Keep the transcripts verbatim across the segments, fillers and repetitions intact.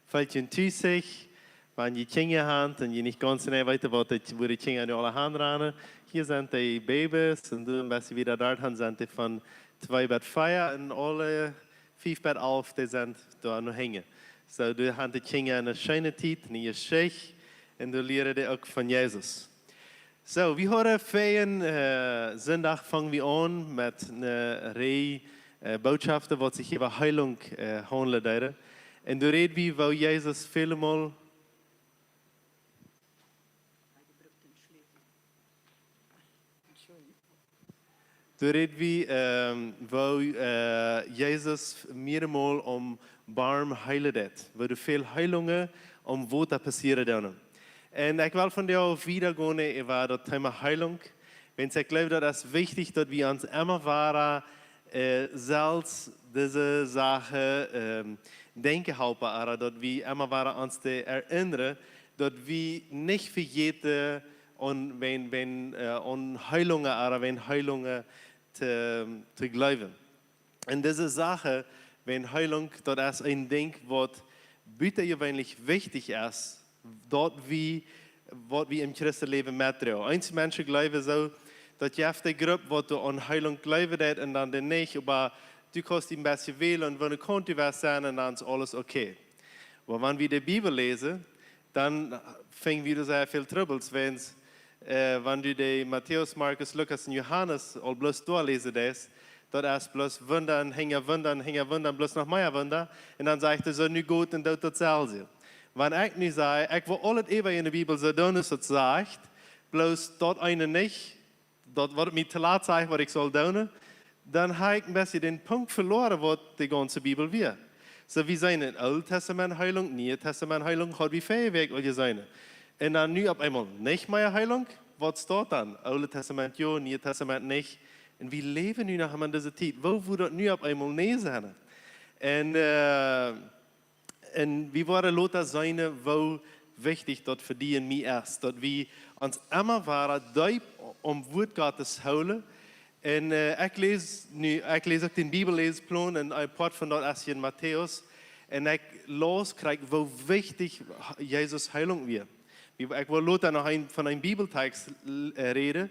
Felt jie tus, wan jie Kjinja han un jie nich gaunz jeneiw weeten, waut de, wua de Kjinja nu aula han ranen. Hia sent de Babys un dan een bät wieda doa han sent dee von twee bat vea un aule fief bat alf, dee sent doa noch hinjen. Soo, doa han de Kjinja eene scheene Tiet, eene Jeschicht un doa lieren dee uk von Jesus. Soo, wie haben vorijen äh, Sindach fungen wie aun met eene Reaj äh, Botschaften, waut sikj äwa Heilunk äh, haundlen deeden. Un doa räd wie, woo Jesus väle Mol, doa räd wie, ähm, woo äh, Jesus mearemol om Barm heelen deed, woo doa väl Heilungen om Wota passieren doonen. Un ekj well von doa wieda gonen äwa daut Thema Heilunk. Wiels ekj jleew, daut es wichtich, daut wie ons emma wada äh, selfst dise Sachen ähm, denkjen halpen, ooda daut wie emma wada ons to erinnern, daut wie nich vejäten aun, wan, wan äh, aun Heilungen, ooda wan Heilungen to, to jleewen. Un dise Sachen, wan Heilunk, daut es een Dinkj, waut butajeweenlich wichtich es, daut wie, waut wie em Christenläwen metdroagen. Eenje Menschen jleewen soo, daut jeft de Grupp, waut doa aun Heilunk jleewen deit un dan dee nich, oba du kaust een bät wälen un wan du konnt du waut sennen un dan es aules okay. Oba wan wie de Bibel läsen, dan fungen wie doa sea väl Trubbels, wiels äh, wan du de Matäus, Markus, Lukas un Johanes aul bloos doa läsen deist, daut es bloos Wunda, hinja Wunda, hinja Wunda, bloos noch mea Wunda. Un dan sajcht hee soo, nu got un doot daut selwje. Wan ekj nu saj, ekj well aules äwa enne Bibel soo doonen aus daut sajcht, bloos daut eene nich, daut waut mie to lat sajcht, waut ekj saul doonen, dan hab ekj een bät dän Punkt veloaren, waut de gaunze Bibel wia. Soo, wie seenen en Oolt Testament Heilunk, Niee Testament Heilunk, haud wie vea Wäakj aul jeseenen. Un dan nu opp eemol nich mea Heilunk, waut steit dan? Oolt Testament jo, Niee Testament nich. Un wie läwen nu noch emma en dise Tiet. Woo woat daut nu opp eemol nä sennen? Un äh, un wie woaren lota seenen, woo wichtich daut fa die un mie es, daut wie ons emma wada deep aum Wuat Gottes hoolen. Un äh, ekj läs nu, ekj läs uk dän Bibelläsplon un een Poat von daut es hia en Matäus. Un ekj läs krakjt, woo wichtich Jesus Heilunk wia. Wie, ekj well lota noch een, von een Bibeltext äh, räden.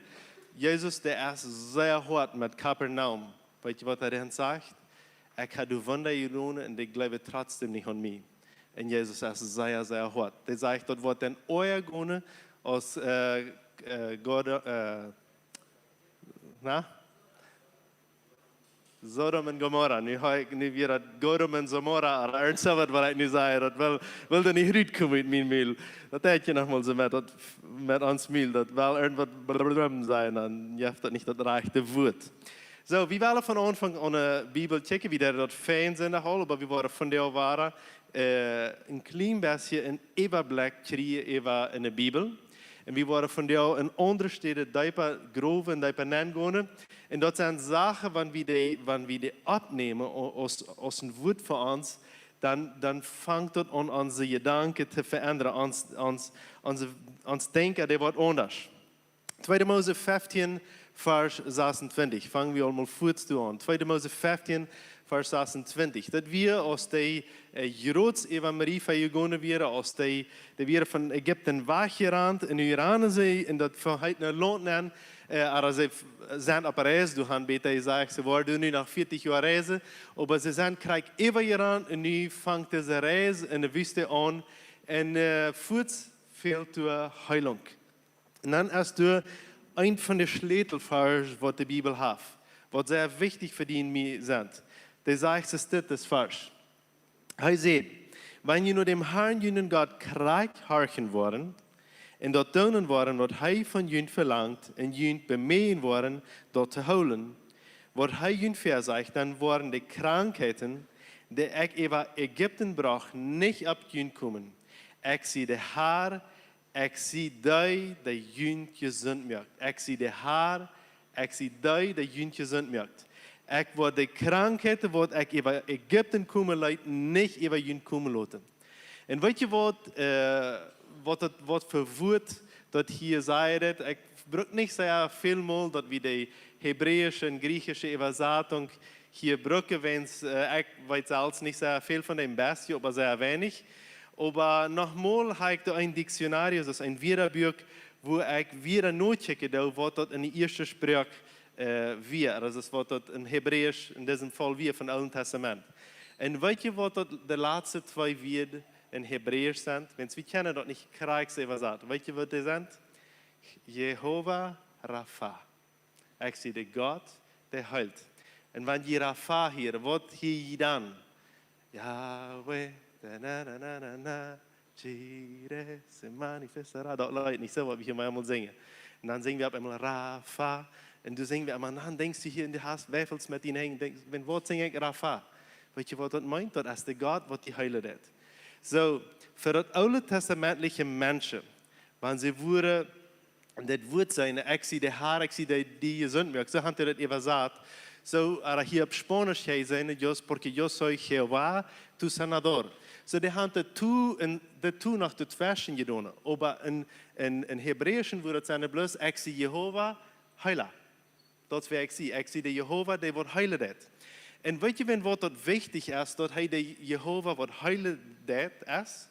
Jesus, dee es sea hoat met Kapernaum. Weetst du, waut hee dan sajcht? Ekj hab doa Wunda jedonen un dee jleewen trotzdäm nich aun mie. Un Jesus es sea, sea hoat. Dee sajcht, daut woat dan oaja gonen aus äh, äh, Gott, äh, na? Sodom un Gomorra. Nu hab ekj, nu wia daut Sodom un Gomorra, oba irjent soo waut, waut ekj nu saj, daut well, well doa nich rutkomen ut mien Mul. Daut deit je noch mol soo met, daut, met ons Mul, daut well irjent waut blum sennen, dan jeft daut nich daut rajchte Wuat. Soo, wie wellen von Aunfank aun de Bibel kjikjen, wie deeden daut vorijen Sindach aul, oba wie woaren vondoag wada äh, een kjlien bät een Äwablikj kjrieen äwa enne Bibel. Un wie woaren vondoag en aundre Städen deepa growen un deepa nengonen. Un daut sent Sachen, wan wie dee, wan wie dee oppnämen aus, aus een Wuat fa ons, dan, dan fangt daut aun, onse Jedanken to veendren, ons, ons, onse, ons Denkjen, dee woat aundasch. Tweede Mose feftieen, Varsch sasuntwintich. Fangen wie aul mol fuaz doa aun. Tweede Mose feftieen, Varsch sasuntwintich. Daut wia, aus dee äh, Jrots äwa Merifa jegonen wieren, aus dee, dee wieren von Ägipten wajchjerant, un nu ranen see en daut veheetne Launt nenn, äh, oba see f-, sent opp Reis, du hast bäta jesajcht, see woaren nu noch vieetich Joa reisen, oba see sent krakjt äwajerant, un nu fangt dise Reis en de Wüste aun, un äh, fuaz fält doa Heilunk. Un dan es doa een von de Schlätelvarsch, waut de Bibel haft, waut sea wichtich fa die un mie sent. Dee sajcht, es dit, dis Varsch. Hee sajcht: Wan jie no däm Harn, junen Gott, krakjt horchen woaren, un daut doonen woaren, waut hee von junt velangt, un junt bemeejen woaren, daut to hoolen, waut hee junt väasajcht, dan woaren de Krankheiten, dee ekj äwa Ägipten brocht, nich opp junt komen. Ekj sie de Har, ekj sie dee, dee junt jesunt moakt. Ekj sie de Har, ekj sie dee, dee junt jesunt moakt. Ekj woa de Krankheiten, waut ekj äwa Ägipten komen leet, nich äwa junt komen loten. Un weetst du waut, äh, waut daut, waut fa Wuat daut hia sajcht? Ekj bruck nich sea väl mol, daut wie de hebräische un griechische Äwasatunk hia brucken, wiels äh, ekj weet selfst nich sea väl von däm, bestje, oba sea weinich. Oba noch mol ha ekj doa een Diccionario, daut es een Wieedabieekj, wua ekj wieda nokjikjen doo, waut daut en de ieeschte Sproak äh, wia. Daut es waut daut en Hebräisch en disem Faul wia von Oolen Testament. Un weet jie waut daut de latste twee Wieed en Hebräisch sent? Wiels wie kjennen daut nich krakjt äwasaten. Weet jie waut dee sent? Jehovah Rapha. Ekj sie de Gott, dee heelt. Un wan jie Rapha hieren, waut hia jie dan? Yahweh, da na na na na na, Jireh, Semani, Fesara, daut Leet nich soo, waut wie hia mau emol sinjen. Un dan sinj wie opp emol Rapha. Un dan sinj wie emol, dan denkjst du hia en de Hast, Weifels met die Henj, denkjst, wan waut sinj ekj Rapha? Weet jie waut daut meent? Daut es de Gott, waut die heelen deit. Soo, fa daut Oole Testamentliche Menschen, wan see wudden dit Wuat seenen, ekj sie de Har, ekj sie dee, dee jesunt moakt. Soo haft hee daut äwasat. Soo, oba hia opp Spaunisch hee seenen, Dios, porque yo soy Jehová, tu sanador. Soo, dee haft daut tu un daut tu noch doatweschen jedonen. Oba en, en, en Hebräischen wudd daut sennen, bloos, ekj sie Jehovah, Heila. Daut es wäa ekj sie. Ekj sie de Jehovah, dee waut heelen deit. Un weet jie, wan waut daut wichtich es, daut hee de Jehovah, waut heelen deit, es?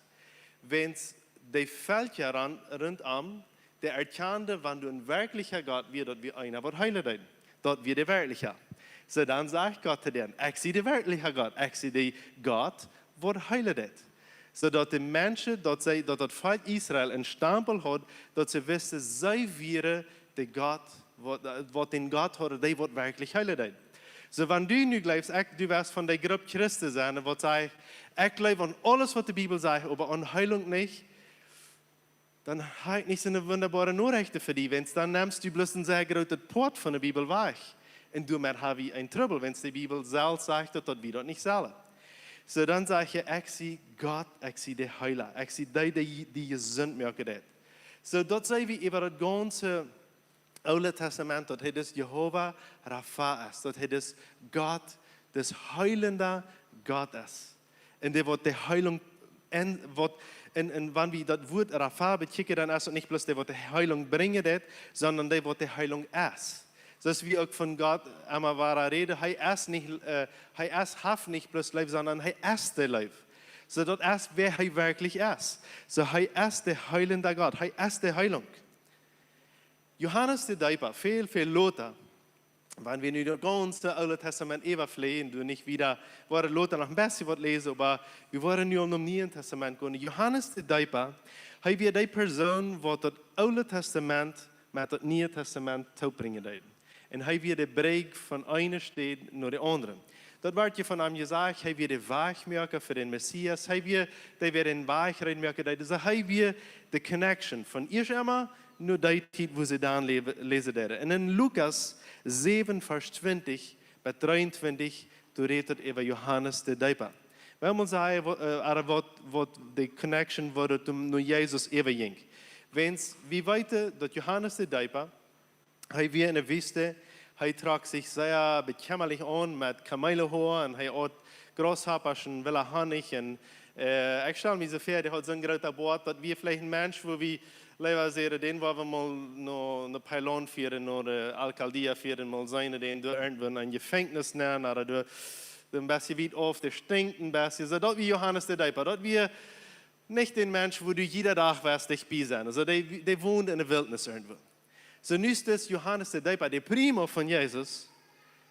Wiels de Velkja ran-, runtom, dee erkjanden, wan doa een werkjlicha Gott wia, daut wia eena, waut heelen deed. Daut wia de werkjlicha. Soo, dan sajcht Gott to dän, ekj sie de werkjlicha Gott, ekj sie de Gott, waut heelen deit. Soo daut de Menschen, daut see, daut daut Volkj Israel een Stampel haud, daut see wisten, see wieren de Gott, waut, waut dän Gott hauden, dee waut werkjlich heelen deed. Soo, wan du nu jleefst, ekj, du woascht von de Grupp Christen sennen, waut sajcht, ekj jleew aun aules, waut de Bibel sajcht, oba aun Heilunk nich, dan ha ekj nich soone wundaboare Norechten fa die, wiels dan nemst du bloos een sea grootet Poat von de Bibel wajch. Un doamet ha wie een Trubbel, wiels de Bibel selfst sajcht, daut, daut wie daut nich sellen. Soo, dan sajcht hee, ekj sie Gott, ekj sie de Heila, ekj sie dee, dee, dee jesunt moaken deit. Soo, daut see wie äwa daut gaunze Oole Testament, daut hee dus Jehovah Rapha es, daut hee dus Gott, dus heilenda Gott es. Un dee waut de Heilunk en, waut, un, un wan wie daut Wuat Rapha bekjikjen, dan es daut nich bloos dee waut de Heilunk brinjen deit, sonda dee waut de Heilunk es. Soo aus wie uk von Gott emma wada räden, hee es nich, äh, hee es, haft nich bloos Leew, sonda hee es de Leew. Soo daut es, wäa hee werkjlich es. Soo hee es de heilenda Gott, hee es de Heilunk. Johanes de Deepa, väl, väl lota, wan wie nu daut gaunze Oole Testament äwaflieejen, doo nich wieda, woaren lota noch een bät waut läsen, oba wie woaren nu aum Nieen Testament gonen. Johanes de Deepa, hee wia dee Persoon, waut daut Oole Testament met daut Niee Testament toopbrinjen deed. Un hee wia de Brigj von eene Städ no de aundre. Daut woat hia von am jesajcht, hee wia de Wajchmoaka fa dän Messias, hee wia, dee wia dän Wajch reed moaken deed. Soo hee wia de connection von ieescht emol no dee Tiet, wua see dan läwen, läsen deeden. Un en Lukas säwen, Varsch twintich bat dreeuntwintich, doa rät daut äwa Johanes de Deepa. Wie motten sajen, waut, äh, oba waut, waut de connection, waut daut om no Jesus äwajinkj. Wiels, wie weeten, daut Johanes de Deepa, hee wia en de Wiest, hee trock sikj sea bekjemmalich aun met Kamelenhoa un hee aut Graushoppasch un willa Honnich un, äh, ekj stal mie soo väa, dee haud soon grooten Boat, daut wia veleicht een Mensch, wua wie leewa säden, dän woa wie mol no, no Peilon fieren, no de Alcaldía fieren, mol seenen, dän doa irjentwua en Jefenkjnis nenn, oba doa, doa een bät wiet auf, dee stinkjt een bät. Soo, daut wia Johanes de Deepa, daut wia nich dee Mensch, wua du jieda Dach wurscht dicht bie sennen. Soo, dee, dee wond en de Wiltnis irjentwua. Soo, nu es dis Johanes de Deepa, de primo von Jesus,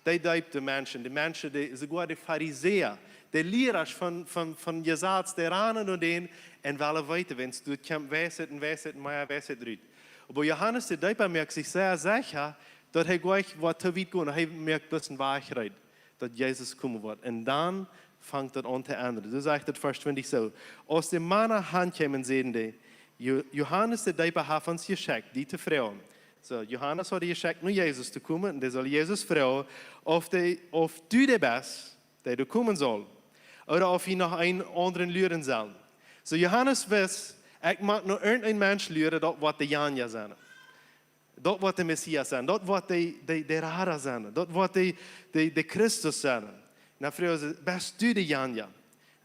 dee deept de Menschen, de Menschen, dee, soogoa de Farisäa, de Liera von, von, von Jesaz, dee ranen no dän un wellen weeten, wan doa kjemt Weisheit un Weisheit un mea Weisheit rut. Oba Johanes de Deepa moakt sikj sea secha, daut hee goanich woat too wiet gonen, hee moakt bloos een Wajch reed, daut Jesus komen woat. Un dan fangt daut aun to endren. Soo sajcht daut Varsch twintich soo: Aus de Mana han kjeemen, säden dee: Jo-, Johanes de Deepa haft ons jeschekjt, die to froagen. Soo, Johanes haud jeschekjt, no Jesus to komen, un dee saul Jesus froagen, auf dee, auf du dee best, dee doa komen saul, ooda auf wie noch een aundren luaren sellen. Soo, Johanes wist, ekj mott no irjent een Mensch luaren, daut woat de Janja sennen. Daut woat de Messias sennen, daut woat de, de, de Rada sennen, daut woat de, de, de Christus sennen. Un dan froag hee: Best du de Janja?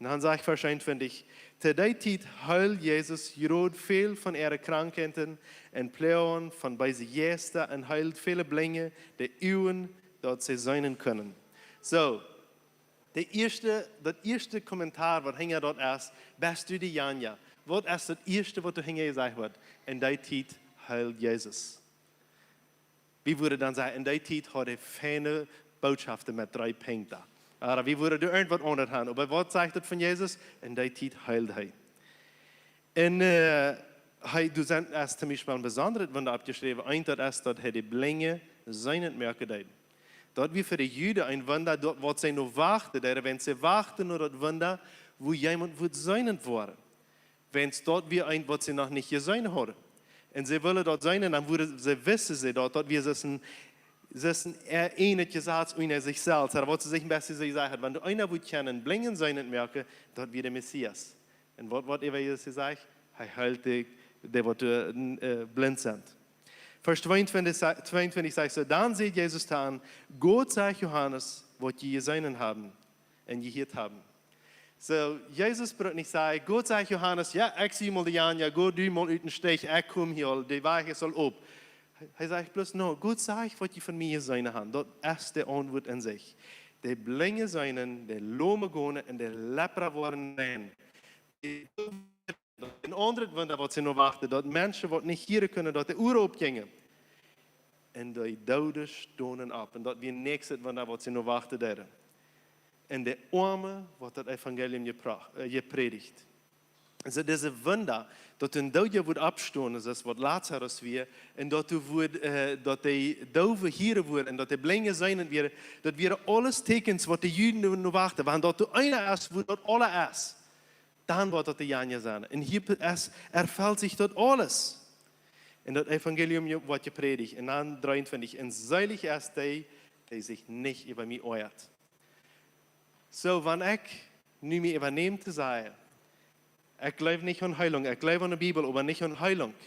Un dan sajcht Varsch eenuntwintich: To dee Tiet heeld Jesus jrod väl von äare Krankheiten un Ploagen, von beese Jeista, un heeld väle Blinje de Uagen, daut see seenen kunnen. Soo, De ieeschte, daut ieeschte Kommentar waut hinja daut es: "Best du dejanja?" Waut es daut ieeschte waut doa hinja jesajcht woat? "En dee Tiet heeld Jesus." Wie wudden dan sajen, en dee Tiet haud hee feine Bootschoften met dree Punkten. Ooda wie wudden doa irjentwaut aundasch haben. Oba waut sajcht daut von Jesus? En dee Tiet heeld hee. Un, äh, hee, doa sent, es toom Biespel een besondret Wunda oppjeschräwen. Eent, daut es, daut hee de Blinje seenent moaken deed. Daut wia fa de Juden een Wunda, daut waut see no wachten deeden, wiels see wachten no daut Wunda, wua jemaunt wudd seenent woaren. Wiels daut wia eent, waut see noch nich jeseenen hauden. Un see wullen daut seenen, dan wudden, see wisten see daut, daut wia soo een, soo een, äh, eenet Jesaz unja sikj selfst. Ooda waut see sikj een bät soo jesajcht hauden, wan doa eena wudd kjennen Blinje seenent moaken, daut wia de Messias. Un waut, waut äwa Jesus jesajcht? Hee heelt dee, dee waut, äh, n-, äh, blint sent. Varsch tweeuntwintich sa-, tweeuntwintich sajcht soo: "Dan säd Jesus to an: Got sajcht Johanes, waut jie jeseenen haben un jehieet haben." Soo, Jesus brukt nich sajen: "Got sajcht Johanes, jo, ekj sie mol dejanja, go du mol ut dän Stich, ekj kom hia aul, de Wajch es aul op." Hee, hee sajcht bloos: "No, Got sajcht, waut jie von mie jeseenen haben." Daut es de Auntwuat aun sikj. De Blinje seenen, de Lome gonen un de Lepra woaren rein. Een aundret Wunda, waut see no wachten, daut Menschen, waut nich hieren kunnen, daut de Uaren opjinjen. Un de Doode stonen opp. Un daut wia daut näakjste Wunda, waut see no wachten deeden. Un de Oame woat daut Evangelium jepra-, äh, jeprädicht. Soo, dise Wunda, daut een Doodja wudd oppstonen, soo aus waut Lazarus wia, un daut doa wudd, äh, daut de Doove hieren wudden un daut de Blinje seenen wudden, daut wieren aules Tieekjens, waut de Juden no wachten. Wan daut doa eena es, wua daut aula es, dan woat daut dejanja sennen. Un hia pe-, es, erfelt sikj daut aules. Un daut Evangelium je-, woat jeprädicht. Un dan dreeuntwintich: "Un seelich es dee, dee sikj nich äwa mie oajat." Soo, wan ekj nu mie äwanäm to sajen: "Ekj jleew nich aun Heilunk, ekj jleew aun de Bibel, oba nich aun Heilunk."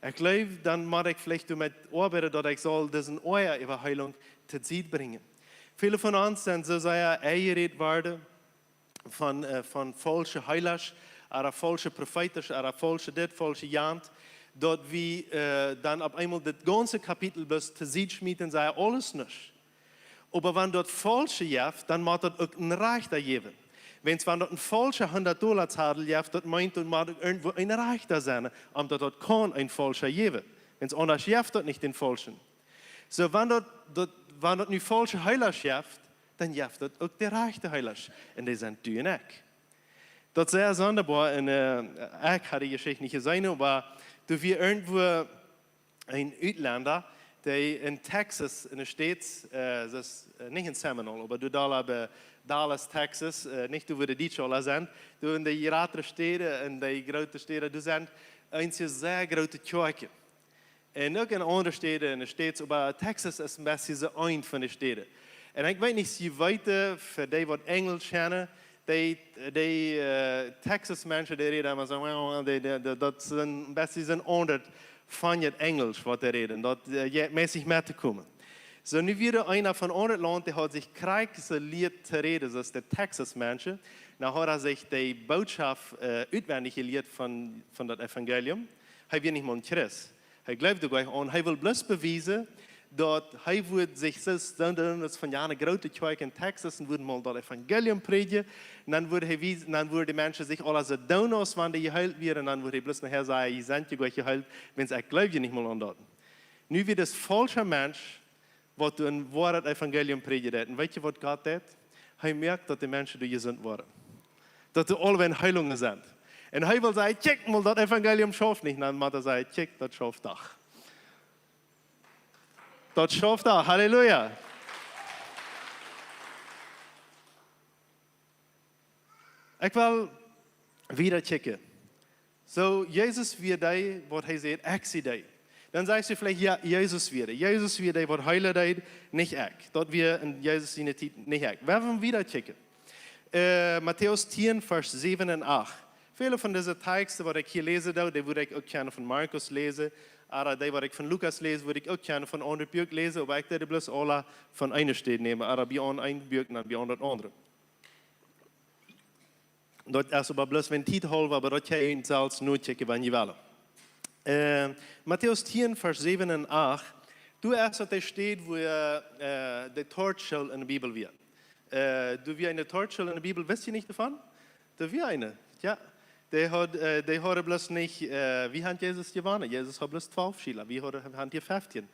Ekj jleew, dan mott ekj veleicht doamet oabeiden, daut ekj saul disen Oaja äwa Heilunk to Sied brinjen. Väle von ons sent soo sea enjerät worden von, äh, von faulsche Heelasch, ooda faulsche Profeetasch, ooda faulsche dit, faulsche jant, daut wie, äh, dan opp eemol daut gaunze Kapitel bloos to Sied schmieten un sajen: "Aules nuscht." Oba wan daut Faulsche jeft, dan mott daut uk een Rajchta jäwen. Wiels wan daut een faulscha hundat Dolla Zadel jeft, daut meent, daut mott uk irjentwua een Rajchta sennen, om daut daut kaun een Faulscha jäwen. Wiels aundasch jeft daut nich dän Faulschen. Soo, wan daut, daut, wan daut nu faulsche Heelasch jeft, dan jeft daut uk de rajchte Heelasch. Un dee sent du un ekj. Daut es sea sondaboa un, äh, ekj haud dee Jeschicht nich jeseenen, oba doa wia irjentwua een Utlenda, dee en Texas, en de States, äh, daut es, äh, nich en Seminole, oba doa dolla bie Dallas, Texas, äh, nich doa wua de Dietsche aula sent, doa en de jratre Städen, en de groote Städen, doa sent eenje sea groote Kjoakjen. Un uk en aundre Städen en de States, oba Texas es een bät soo eent von de Städen. Un ekj weet nich, jie weeten, fa dee waut Enjelsch kjennen, dee, dee, äh, Texas Menschen, dee räden emma soo, dee, dee, dee, daut es een bät soo aundasch von daut Enjelsch, waut dee räden. Daut, äh, jeit meist nich met to komen. Soo, nu wia eena von aundret Launt, dee haud sikj krakjt soo jelieet to räden, soo aus de Texas Menschen. Nu haud hee sikj de Bootschoft, äh, utwendich jelieet von, von daut Evangelium. Hee wia nich mol een Christ. Hee jleewd doa nich aun. Hee wull bloos bewiesen, daut hee wudd sikj soo doonen aus von jane groote Kjoakj en Texas un wudd mol daut Evangelium prädjen. Un dan wudd hee wies-, dan wudden de Menschen sikj aula soo doonen aus wan dee jeheelt wieren. Un dan wudd hee bloos nohäa sajen: "Jie sent je goot jeheelt, wiels ekj jleew je nich mol aun daut." Nu wia daut faulscha Mensch, waut doa een woaret Evangelium prädjen deed. Un weetst du, waut Gott deed? Hee moakt, daut de Menschen doa jesunt woaren. Daut doa aulawäajen Heelungen sent. Un hee wull sajen: "Kjikj mol, daut Evangelium schauft nich." Un dan mott hee sajen: "Kjikj, daut schauft doch. Daut schauft doch." Halleluja. Ekj well wieda kjikjen. Soo, Jesus wia dee, waut hee säd: "Ekj sie dee." Dan sajchst du veleicht: "Jo, Jesus wia dee. Jesus wia dee, waut heelen deed, nich ekj." Daut wia en Jesus siene Tiet, nich ekj. Wie woaren wieda kjikjen. Äh, Matäus tieen, Varsch säwen un acht. Väle von dise Tekjsten, waut ekj hia läsen doo, dee wudd ekj uk kjennen von Markus läsen. Ooda dee, waut ekj von Lukas läs, wudd ekj uk kjennen von aundre Bieekja läsen, oba ekj deed bloos aula von eene Städ nämen. Ooda bie een Bieekj un dan bie daut aundre. Daut es oba bloos wan Tiet haulf, oba daut kjenn jie selfst nochecken, wan jie wellen. Äh, Matäus tieen, Varsch säwen un acht. Doa es daut de Städ, wua, äh, de Toatschool en de Bibel wia. Äh, doa wia eene Torschel enne Bibel, wist jie nich doavon? Doa wia eene, jo. Dee haud, äh, dee hauden bloos nich, äh, wie haben Jesus jewonnen? Jesus haud bloos twalf Schüler, wie hauden, haben hia feftieen.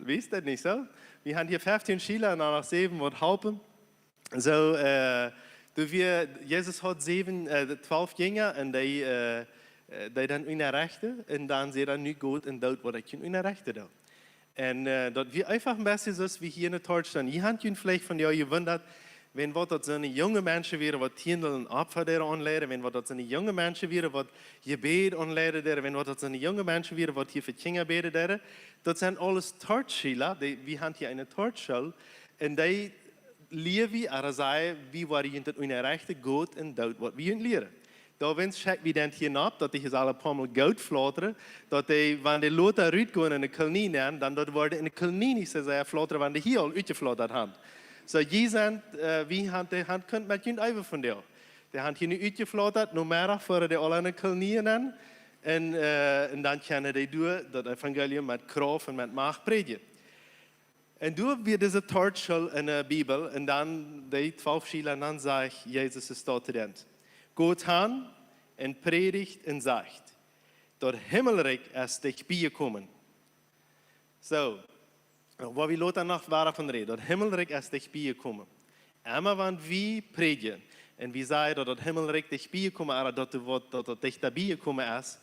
Wist daut nich soo? Wie haben hia feftieen Schüler un dan noch säwen waut halpen. Soo, äh, doa wia, Jesus haud säwen, äh, twalf Jinja un dee, äh, äh, dee dan unjarechten un dan säd hee: "Nu got un doot waut ekj junt unjarechten doo." Un, äh, daut wia eefach een bät soo aus wie hia enne Torschel stonen. Jie haben junt veleicht vondoag jewundat, wan waut daut soone junge Menschen wieren, waut Tiendel un Opfa deeden aunleiden, wan waut daut soone junge Menschen wieren, waut Jebäd aunleiden deeden, wan waut daut soone junge Menschen wieren, waut hia fa Kjinja bäden deeden. Daut sent aules Torschüler, dee, wie haben hia eene Torschel. Un dee lieren wie, ooda sajen, wie woaren junt daut unjarechten, got un doot waut wie junt lieren. Doawäajen schekj wie dän hia nopp, daut dee hia aule poamol goot flautren, daut dee, wan dee lota rutgonen enne Kolonie, dan daut woat enne Kolonie nich soo sea flautren, wan dee hia aul utjeflautat haben. Soo, jie sent, äh, wie haben, dee haben kunt met junt äwen vondoag. Dee haben hia nu utjeflautat, Nomeddach foaren dee aule enne Kolonie nenn. Un, äh, un dan kjennen dee doa daut Evangelium met Krauft un met Macht prädjen. Un doa wia dise Torschel enne Bibel, un dan dee twalf Schüler, un dan sajcht Jesus es doa to dän: "Got han un prädicht un sajcht: Daut Himmelrikj es dicht bie jekomen." Soo, woa wie lota noch wieda von räden, daut Himmelrikj es dicht bie jekomen. Emma wan wie prädjen un wie sajen, daut daut Himmelrikj dicht bie jekomen es, ooda daut daut, daut daut dichta bie jekomen es,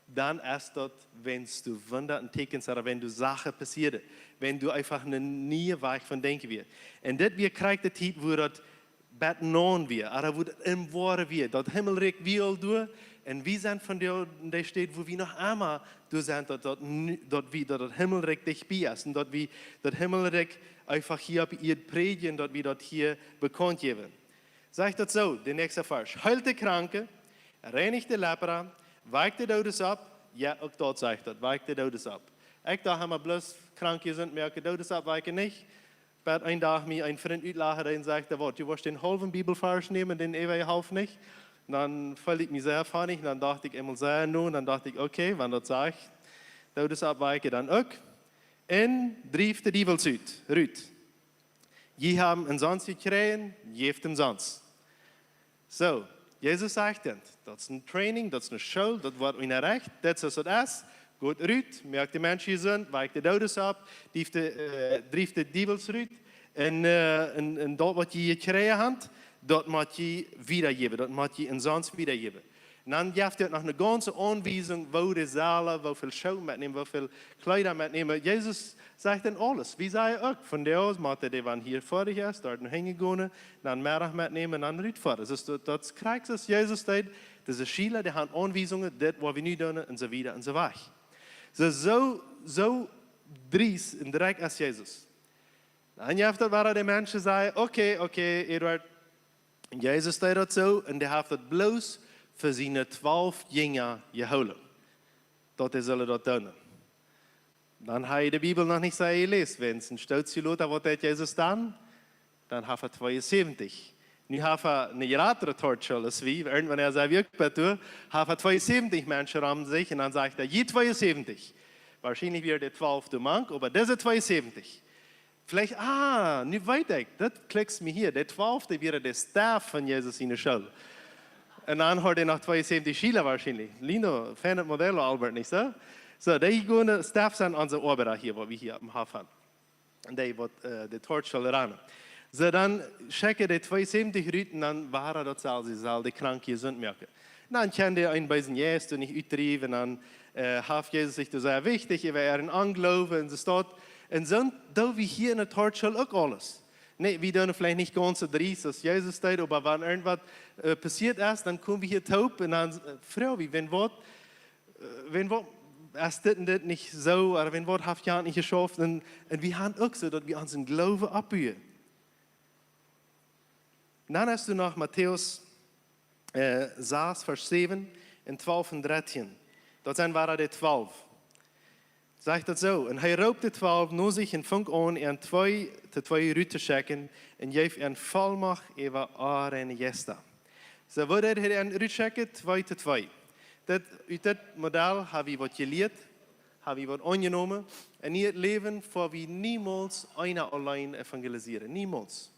dan es daut, wan doa Wunda un Tieekjens ooda wan doa Sachen passieren, wan doa eefach een niea Wajch von Denkjen wia. Un dit wia krakjt de Tiet, wua daut bat noon wia, ooda wua daut em Woaren wia, daut Himmelrikj wia aul doa, un wie sent vondoag enne Städ, wua wie noch emma doa sent, daut, daut, nu- daut wie, daut daut Himmelrikj dicht bie es, un daut wie daut Himmelrikj eefach hia opp Ieed prädjen, daut wie daut hia bekaunt jäwen. Sajcht daut soo, de näakjste Varsch: "Heelt de Kranke, reinicht de Lepra, wajkt de Doodes opp." Jo, uk daut sajcht daut, wajkt de Doodes opp. Ekj docht emma bloos Kranke jesunt moaken, Doodes oppwakjen nich. Bat een Dach mie een Frint utlajcht, dee sajcht: "Waut, du woascht dän haulwen Bibelvarsch nämen, dän äwaje Halft nich?" Dan feeld ekj mie sea funny, dan docht ekj eemol sea no, dan docht ekj: "Okay, wan daut sajcht, Doodes oppwakjen, dan uk." "Un drieft de Diewels ut, rut. Jie haben umsonst jekjräajen, jäft umsonst." Soo, Jesus sajcht dan, daut es een Training, daut es eene School, daut woat unjarecht, daut es waut daut es. Got rut, moakt de Menschen jesunt, wajkt de Doodes opp, drieft de, äh, drieft de Diewels rut, un, äh, un, un daut waut jie jekjräajen haben, daut mott jie wiedajäwen, daut mott jie umsonst wiedajäwen. Un dan jeft hee noch eene gaunze Aunwiesunk, woo dee sellen, woo väl Schooh metnämen, woo väl Kjleeda metnämen. Jesus sajcht dan aules. Wie sajen uk, vondoag motten dee, wan hia foadich es, doa no Hus gonen, dan Meddach metnämen, dan rutfoaren. Daut es daut, daut krakjt aus Jesus deed, dise Schüler, dee haben Aunwiesungen, dit woa wie nu doonen, un soo wieda un soo wajch. Soo, soo, soo driest un drekjlich aus Jesus. Dan jeft daut, wua de Menschen sajen: "Okay, okay, Eduard." Un Jesus deed daut soo, un dee haft daut bloos fa siene twalf Jinja jehoolen, daut dee sellen daut doonen. Dan haud hee de Bibel noch nich soo jeläst, wan een Stoot lota, waut deed Jesus dan? Dan haft hee tweeunsäwentich. Nu haft hee eene jratre Torschel aus wie, irjentwanea sent wie uk bie doa, haft hee tweeunsäwentich Menschen om sich, un dan sajcht hee: "Jie tweeunsäwentich." Woarschienlich wieren de twalf doa mank, oba dise tweeunsäwentich. Veleicht, ah, nu weet ekj, daut klikjt mie hia. De twalf, dee wieren de Staff von Jesus enne School. Un dan haud hee noch tweeunsäwentich Schüler woarschienlich. Lindo, feinet Modell, Albert, nich soo? Soo, dee gonen Staff sent onse Oabeida hia, waut wie hia oppem Hoff haben. Un dee waut, äh, de Torschel ranen. Soo, dan schekjen dee tweeunsäwentich rut un dan wia daut soo, see sellen de Kranke jesunt moaken. Dan kunn dee een beesen Jeist doa nich utdriewen, dan, äh, haft Jesus sikj doa sea wichtich äwa äaren Ongloowen un soo waut. Un soo doo wie hia enne Torschel uk aules. Nä, wie doonen veleicht nich gaunz soo driest aus Jesus deed, oba wan irjentwaut, äh, passieet es, dan komen wie hia toop un dan, äh, froagen wie, wan waut, äh, wan waut es dit un dit nich soo, ooda wan waut haft jie nich jeschauft, un, un wie haben uk soo, daut wie onsen Gloowen oppbuen. Dan hast du noch Matäus, äh, sas, Varsch säwen un twalf un dartieen. Daut sent wada de twalf. Sajcht daut soo: "Un hee roopt de twalf no sikj un funk aun, an twee to twee rut to schekjen, un jeef an Vollmacht äwa onreine Jeista." Soo, woo deed hee an rut schekjen? Twee to twee. Daut, ut dit Modell hab wie waut jelieet. ha wie waut aunjenomen. Un hia läwen fa wie niemols eena auleen evangelisieren. Niemols.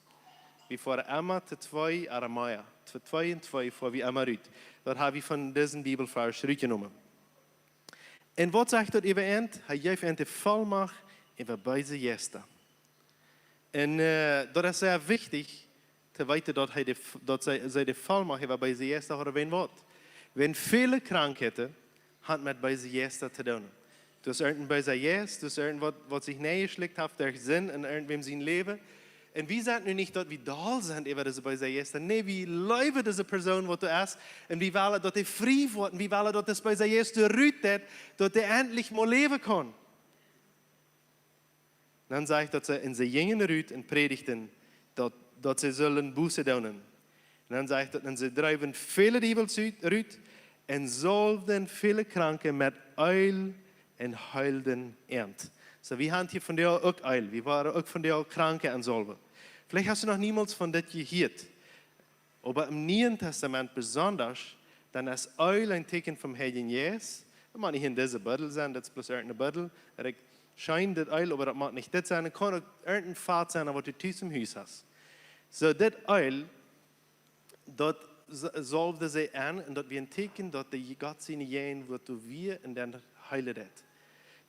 Wie foaren emma to twee ooda mea. To twee un twee foaren wie emma rut. Daut ha wie von disen Bibelvarsch rutjenomen. Un waut sajcht daut äwa an? Hee jeef an de Vollmacht äwa beese Jeista. Un äh, daut es sea wichtich to weeten, daut, hee de, daut see, see de Vollmacht äwa beese Jeista hauden, wäajen waut. Wäajen väle Krankheiten haft met beese Jeista to doonen. Daut es irjent een beesa Jeist, daut es irjent waut, waut sikj nenjeschlicht haft derch Sind en irjentwäm sien Läwen. Un wie sent nu nich daut wie doll sent äwa dise beese Jeista. Nä, wie leewen dise Persoon waut doa es. Un wie wellen daut dee frie woat. Un wie wellen daut dis beesa Jeist doa rut deit, daut dee entlich mol läwen kaun. Dan sajcht daut see, un see jinjen rut un prädichten, daut, daut see sullen Buße doonen. Un dan sajcht daut, un see dreewen väle Diewels ut, rut un saulwden väle Kranke met Eelj un heelden an. Soo, wie haben hia vondoag uk Eelj. Wie woaren uk vondoag Kranke aunsaulwen. Veleicht hast du noch niemols von dit jehieet. Oba em Nieen Tastament besonda, dan es Eelj een Tieekjen vom Heiljen Jeist. Daut mott nich en dise Buddel sennen, daut es bloos irjent eene Buddel. Daut es scheen daut Eelj, oba daut mott nich dit sennen. Daut kaun uk irjent een Fat sennen, waut du tus em Hus hast. Soo, dit Eelj, daut s-, saulwden see aun un daut wia een Tieekjen, daut de Gott siene Jäajenwoat doa wia un dan heelen deed.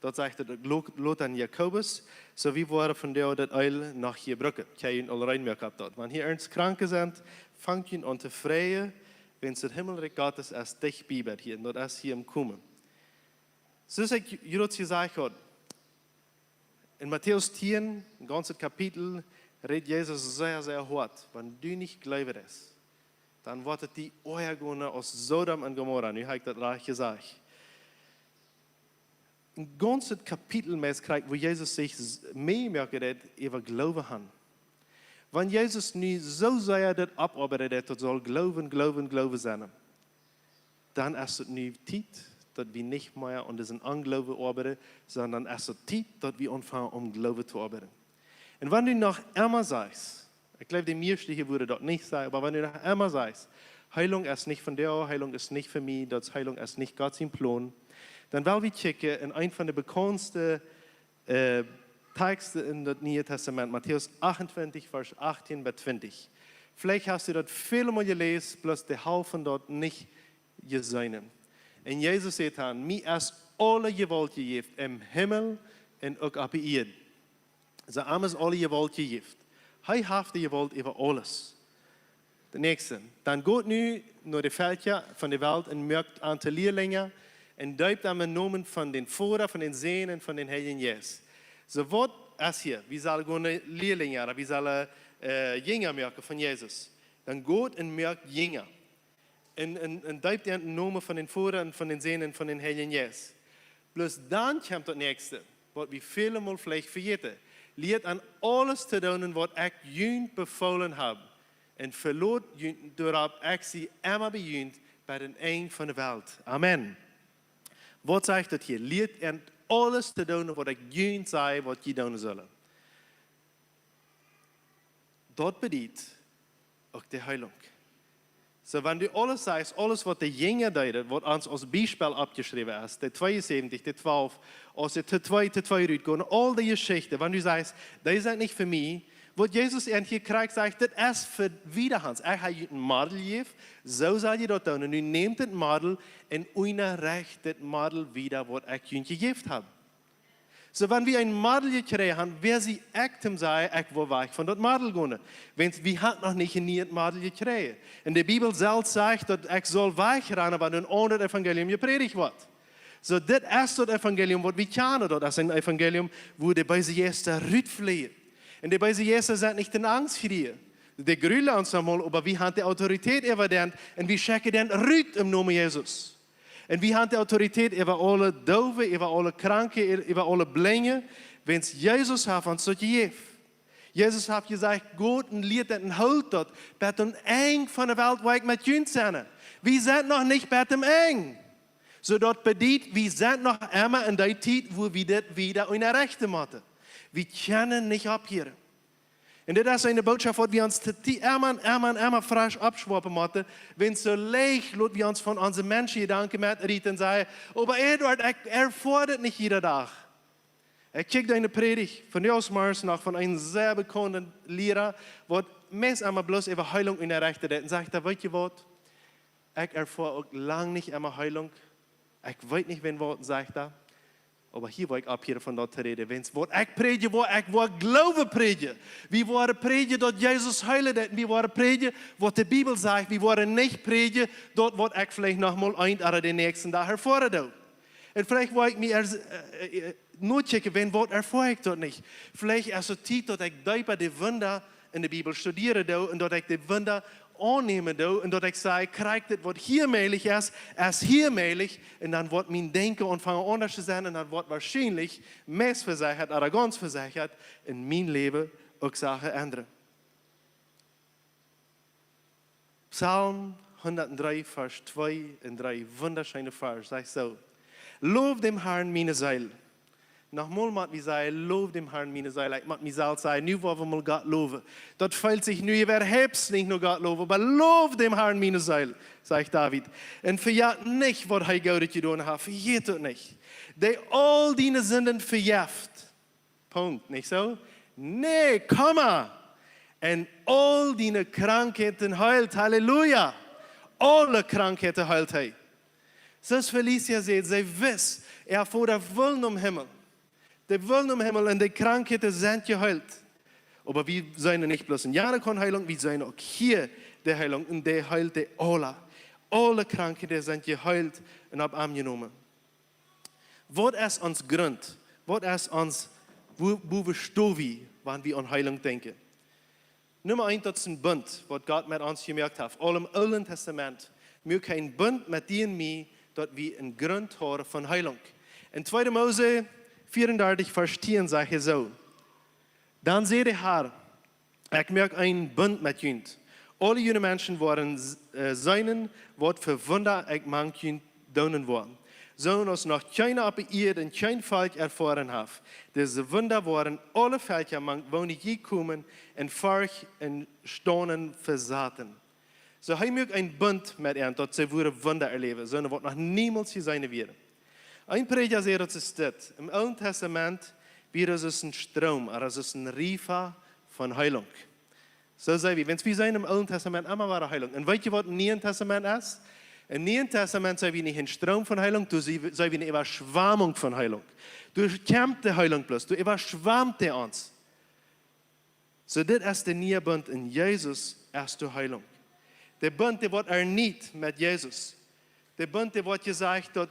Daut sajcht daut Lot, Lot aun Jakobus, soo wie woaren vondoag daut Eelj noch hia brucken. Kjenn jie aul reinmoaken opp daut. Wan hia irjent Kranke sent, fangt junt aun to freien, wäajen daut Himmelrikj Gottes es dicht bie, bie hia, un daut es hia aum Komen. Soo aus ekj jrod jesajcht haud, en Matäus tieen, een gaunzet Kapitel, rät Jesus sea, sea hoat, wan du nich jleewen deist, dan woat et die oaja gonen aus Sodom un Gomorra. Nu ha ekj daut rajcht jesajcht. Een gaunzet Kapitel meist kjrieech, wua Jesus sikj s-, Meaj moaken deed äwa Gloowen haben. Wan Jesus nu soo sea daut oppoabeiden deed, daut saul Gloowen, Gloowen, Gloowen sennen, dan es et nu Tiet, daut wie nich mea aun disen Ongloowen oabeiden, sonda es et Tiet, daut wie aunfangen aum Gloowen to oabeiden. Un wan du noch emma sajchst, ekj jleew, de mieeschte hia wudden daut nich sajen, oba wan du noch emma sajchst, Heilunk es nich vondoag, Heilunk es nich fa mie, daut Heilunk es nich Gott sien Plon, dan well wie kjikjen en eent von de bekaunste äh, Tekjsten en daut Niee Tastament, Matäus achtuntwintich, Varsch achtieen bat twintich. Veleicht hast du daut väle Mol jeläst, bloos de Halft von daut nich jeseenen. Un Jesus säd dan: "Mie es aule Jewault jejäft em Himmel un uk opp de Ieed." Soo, am es aule Jewault jejäft. Hee haft de Jewault äwa aules. De näakjste. Dan got nu no de Velkja von de Welt un moakt an to Lielinja un deept an em Nomen von dän Voda, von dän Sän un von dän Heiljen Jeist. Soo, waut es hia? Wie sellen gonen Lielinja, ooda wie sellen äh, Jinja moaken von Jesus. Dan got un moakt Jinja. Un, un, un deept an em Nomen von dän Voda un von dän Sän un von dän Heiljen Jeist. Bloos dan kjemt daut näakjste, waut wie väle Mol veleicht vejäten. Lieet an aules to doonen, waut ekj junt befoolen hab. Un veloot junt doaropp, ekj sie emma bie junt bat daut Enj von de Welt. Amen. Waut sajcht daut hia? Lieet an aules to doonen, waut ekj junt saj, waut jie doonen sellen. Daut bediet uk de Heilunk. Soo, wan du aules sajchst, aules waut de Jinja deeden, waut ons aus Biespel oppjeschräwen es, de tweeunsäwentich, de twalf, aus see to twee, to twee rutgonen, aul dee Jeschichten, wan du sajchst, dee sent nich fa mie, waut Jesus an hia krakjt sajcht, daut es fa wieda, Hans. Ekj hab junt een Model jejäft, soo sell jie daut doonen. Nu nämt daut Model un unjarecht daut Model wieda, waut ekj junt jejäft hab. Soo, wan wie een Model jekjräajen haben, wäa sie ekj toom sajen, ekj well wajch von daut Model gonen? Wiels wie haben noch nich een nieet Model jekjräajen. Un de Bibel selfst sajcht, daut ekj saul wajchrannen, wan een aundret Evangelium jeprädicht woat. Soo, dit es daut Evangelium, waut wie kjanen, daut es een Evangelium, wua de beese Jeista rutflieejen. Un de beese Jeista sent nich to Angst kjrieen. Dee grulen ons noch mol, oba wie haben de Autoritäet äwa dän un wie schekjen dän rut em Nomen Jesus. Un wie haben de Autoritäet äwa aule Doowe, äwa aule Kranke, äwa aule Blinje, wiels Jesus haft ons daut jejäft. Jesus haft jesajcht: "Got un lieet daut un hoolt daut, bat aum Enj von de Welt woa ekj met junt sennen." Wie sent noch nich bat aum Enj. Soo, daut bediet, wie sent noch emma en dee Tiet, wua wie dit wieda unjarechten motten. Wie kjennen nich opphieren. Un dit es eene Botschaft, waut wie ons to die emma un emma un emma fresch oppschwoapen motten, wan soo leicht lot wie ons von onse Menschenjedanken metrieten un sajen: "Oba Eduard, ekj erfoa dit nich jieda Dach." Ekj kjikj eene Prädicht von Joos Mars noch von eenen sea bekaunten Liera, waut meist emma bloos äwa Heilunk unjarechten deed. Un sajcht hee: "Weetst waut? Ekj erfoa uk lang nich emma Heilunk. Ekj weet nich, wan waut," sajcht hee. "Oba hia woa ekj opphieren von daut to räden. Wan waut ekj prädjen woa, ekj woa Gloowen prädjen. Wie woaren prädjen, daut Jesus heelen deed. Wie woaren prädjen, waut de Bibel sajcht. Wie woaren nich prädjen, daut waut ekj veleicht noch mol eent ooda dän näakjsten Dach erfoaren doo." Un veleicht woa ekj mie ea, äh, äh, notkjikjen, wan waut erfoa ekj daut nich. Veleicht es et Tiet, daut ekj deepa de Wunda en de Bibel studieren doo un daut ekj de Wunda aunnämen doo un daut ekj saj: "Krakjt dit, waut hia mäajlich es, es hia mäajlich." Un dan woat mien Denkjen aunfangen aundasch to sennen un dan woat woarschienlich meist vesechat ooda gaunz vesechat en mien Läwen uk Sachen endren. Psalm hundatdree, Varsch twee un dree, wundascheene Varsch, sajcht soo: "Low däm Harn, miene Seel." Noch mol mott wie sajen: "Low däm Harn, miene Seel." Ekj mott mie selfst sajen: "Nu woa wie mol Gott lowen." Daut feelt sikj nu äwahaupt nich no Gott lowen, oba: "Low däm Harn, miene Seel", sajcht David. "Un vejät nich, waut hee Goodet jedonen haft." Vejät daut nich. "Dee aul diene Sinden vejeft." Punkt, nich soo? Nä, Komma. "Un aul diene Krankheiten heelt." Halleluja. Aule Krankheiten heelt hee. Soo aus Felicia säd, see wist, äa Voda well nom Himmel. Dee well nom Himmel un de Krankheiten sent jeheelt. Oba wie seenen nich bloos en jane Kant Heilunk, wie seenen uk hia de Heilunk un dee heelt dee aule. Aule Krankheiten sent jeheelt un opp am jenomen. Waut es ons Grunt? Waut es ons, wua, wua stonen wie, wan wie aun Heilunk denkjen? Numma eent, daut es een Bunt, waut Gott met ons jemoakt haft. Aul em Oolen Testament muak hee een Bunt met die un mie, daut wie een Grunt haben von Heilunk. En tweede Mose vierendartich, Varsch tieen, sajcht hee soo: "Dan säd de Har: Ekj moak een Bunt met junt. Aule june Menschen woaren, äh, seenen, waut fa Wunda ekj mank junt doonen woa, soo aus noch kjeena oppe Ieed un kjeen Volkj erfoaren haft. Dise Wunda woaren aule Velkja, mank woone jie komen, en Forcht un Staunen vesaten." Soo, hee muak een Bunt met an, daut see wudden Wunda erläwen, soo waut noch niemols jeseenen wieren. Een Prädja säd, daut es dit: Em Oolen Testament wia daut een Stroom, ooda daut es een Riefa von Heilunk. Soo saj wie, wan wie seenen em Oolen Testament emma wia Heilunk. Un weetst du, waut em Nieen Testament es? Em Nieen Testament saj wie nich een Stroom von Heilunk, doa saj wie, saj wie eene Äwaschwamunk von Heilunk. Doa kjemt de Heilunk bloos, doa äwaschwamt hee ons. Soo, dit es de niee Bunt, en Jesus es de Heilunk. De Bunt, dee woat ernieet met Jesus. De Bunt, dee woat jesajcht, daut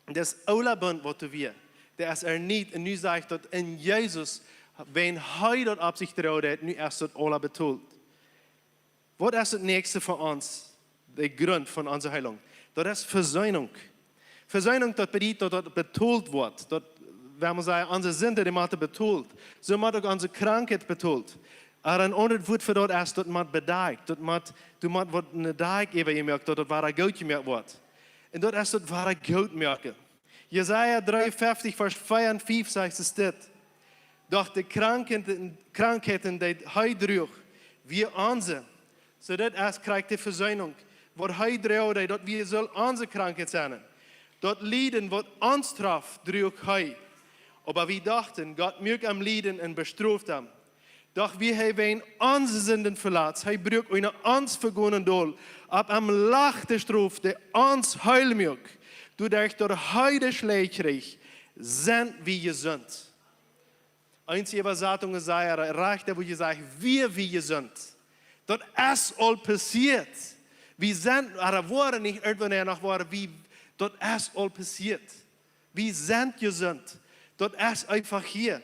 daut oola Bunt, waut doa wia, dee es ernieet. Un nu sajcht daut en Jesus, wan hee daut opp sikj droag haft, nu es daut aula betolt. Waut es daut näakjste fa ons, de Grunt von onse Heilunk? Daut es Vesöhnunk. Vesöhnunk, daut bediet, daut daut betolt woat. Daut, wan wie sajen, onse Sinden, dee motten betolt, soo mott uk onse Krankheit betolt. Oba een aundret Wuat fa daut es, daut mott bedakjt. Daut mott, doa mott waut eene Dakj äwa jemoakt, daut daut wada goot jemoakt woat. Un daut es daut wada goot moaken. Jesaja dreeunfeftich, Varsch vea un fief sajcht et dit: "Doch de Krankheiten, Krankheiten, dee hee droag, wia onse." Soo, dit es krakjt de Vesöhnunk. Waut hee droag, daut wia, sull onse Krankheit sennen. Daut Lieden, waut ons troff, droag hee. Oba wie dochten, Gott muak am lieden un bestroft am. Doch wia hee wäajen onse Sinden veletzt, hee bruak unja onse Vegonen dol. Opp am lach de Strof, dee ons heel muak. Doaderch, daut hee de Schläaj kjrieech, sent wie jesunt. Eenje Äwasatungen sajen, rajcht, wua jie sajen, wia wie jesunt. Daut es aul passieet. Wie sent, oba woaren nich irjentwanea noch woaren, wie, daut es aul passieet. Wie sent jesunt. Daut es eefach hia.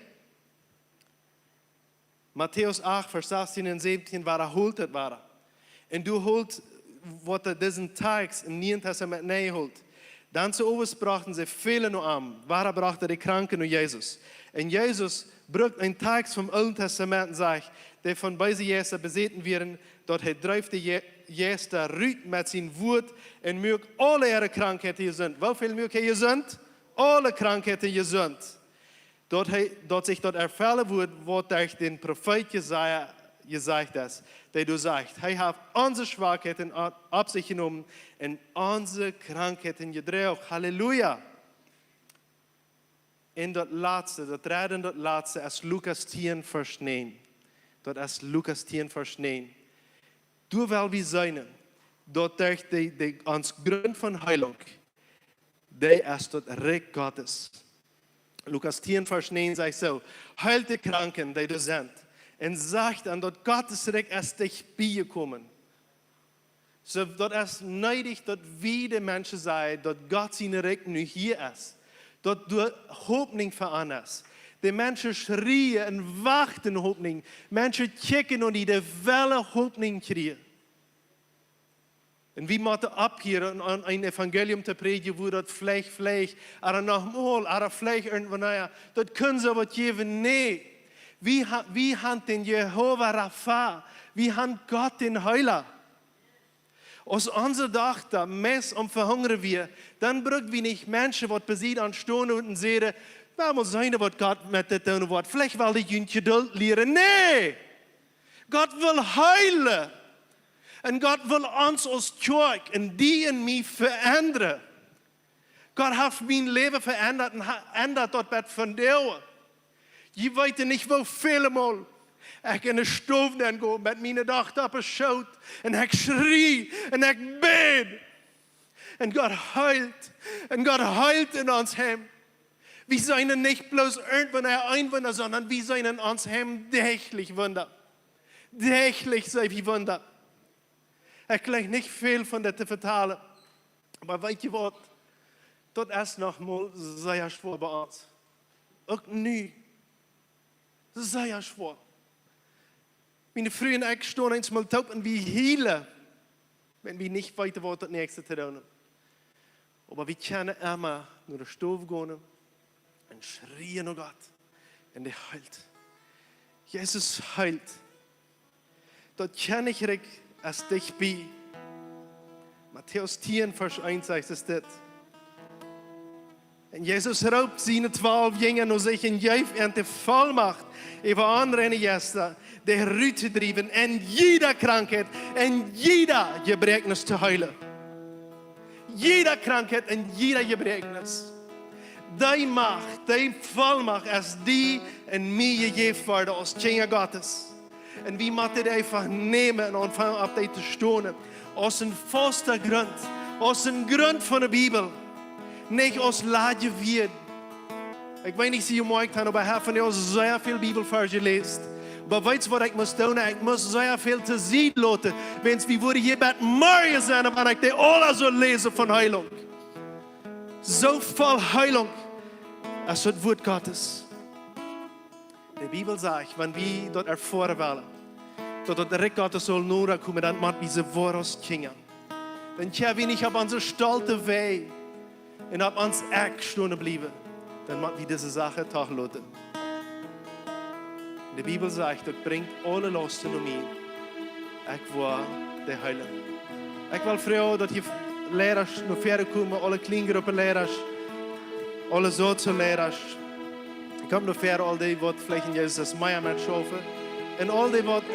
Matäus acht, Varsch sastien un säwentien, wada hoolt et wada. Un doa hoolt, woat et disen Tekst em Nieen Testament nenn hoolt. Dan soo äwabrocht see väle no am, wada brocht de Kranke no Jesus. Un Jesus brukt een Tekst vom Oolen Testament un sajcht, dee von beese Jeista besäten wieren, daut hee dreef de Je-, Jeista rut met sien Wuat un muak aule äare Krankheiten jesunt. Woo väl muak hee jesunt? Aule Krankheiten jesunt. daut, hee, daut sikj daut erfellen wudd, waut derch dän Profeet Jesaja jesajcht es, dee doa sajcht: Hee haft onse Schwakheiten opp sikj jenomen un onse Krankheiten jedroagen. Halleluja! Un daut latste, daut dredde un daut latste es Lukas tieen, Varsch näajen. Daut es Lukas tieen, Varsch näajen. Doa well wie seenen, daut derch de, de, ons Grunt von Heilunk, dee es daut Rikj Gottes. Lukas tieen, Varsch näajen sajcht soo: Heelt de Kranken, dee doa sent, un sajcht an, daut Gottes Rikj es dicht bie jekomen. Soo, daut es needich, daut wie de Menschen sajen, daut Gott sien Rikj nu hia es. Daut doa Hopninj fa an es. De Menschen schrieen un wachten Hopninj. Menschen kjikjen un dee, dee wellen Hopninj kjrieen. Un wie motten opphieren aun een Evangelium to prädjen, wua daut veleicht, veleicht, ooda noch mol, ooda veleicht irjentwanea, daut kunn soo waut jäwen. Nä. Wie ha-, wie han dän Jehowa Rafa. Wie han Gott, dän Heela. Aus onse Dochta meist aum vehungren wia, dan bruck wie nich Menschen, waut besied ons stonen un säden: Wie motten seenen, waut Gott met dit doonen woat. Veleicht well dee junt Jedult lieren. Nä! Gott well heelen. Un Gott well ons aus Kjoakj un die un mie veendren. Gott haft mien Läwen veendat un ha-, endat daut bat vondoag. Jie weeten nich, woo väle Mol ekj enne Stow nenn go met miene Dochta oppem Schoot un ekj schrie un ekj bäd. Un Gott heelt. Un Gott heelt en ons Heim. Wie seenen nich bloos irjentwanea een Wunda, sonda wie seenen en ons Heim däachlich Wunda. Däachlich seenen wie Wunda. Ekj jleich nich väl von dit to vetalen. Oba weet jie waut? Daut es noch mol sea schwoa bie ons. Uk nu. Sea schwoa. Miene Fru un ekj stonen eemol toop un wie hielen, wan wie nich weeten, waut daut näakjste to doonen. Oba wie kjennen emma no de Stow gonen un schrieen no Gott. Un dee heelt. Jesus heelt. Daut Kjennichrikj es dicht bie. Matäus tieen, Varsch eent sajcht es dit: Un Jesus roopt siene twalw Jinja no sikj un jeef an de Vollmacht, äwa onreine Jeista dee rut to driewen un jiede Krankheit un jiede Jebräakjnis to heelen. Jiede Krankheit un jiede Jebräakjnis. Dee Macht, dee Vollmacht es die un mie jejäft worden aus Kjinja Gottes. Un wie motten dee eefach nämen un aunfangen opp dee to stonen. Aus een fausta Grunt, aus een Grunt von de Bibel. Nich aus ladje Wieed. Ekj weet nich, aus jie jemoakjt han, oba ekj hab vondoag sea väl Bibelvarsch jeläst. Oba weetst, waut ekj must doonen? Ekj must sea väl to Sied loten. Wan wie wudden hia bat morjen sennen, wan ekj dee aula sull läsen von Heilunk. Soo voll Heilunk es daut Wuat Gottes. De Bibel sajcht, wan wie daut erfoaren wellen, daut daut Rikj Gottes saul noda komen, dan mott wie soo woaren aus Kjinja. Dan kjenn wie nich opp onse stolte Wäaj un opp ons Ekj stonen bliewen. Dan mott wie dise Sachen doch loten. De Bibel sajcht: Daut brinjt aule Lausten no mie. Ekj woa dee heelen. Ekj well froagen, daut hia Leida no väaren komen, aule Kjliengruppen Leida, aule Sozen Leida. Komt no väaren, aul dee, waut veleicht en Jesus mea met schaufen. Un aul dee, waut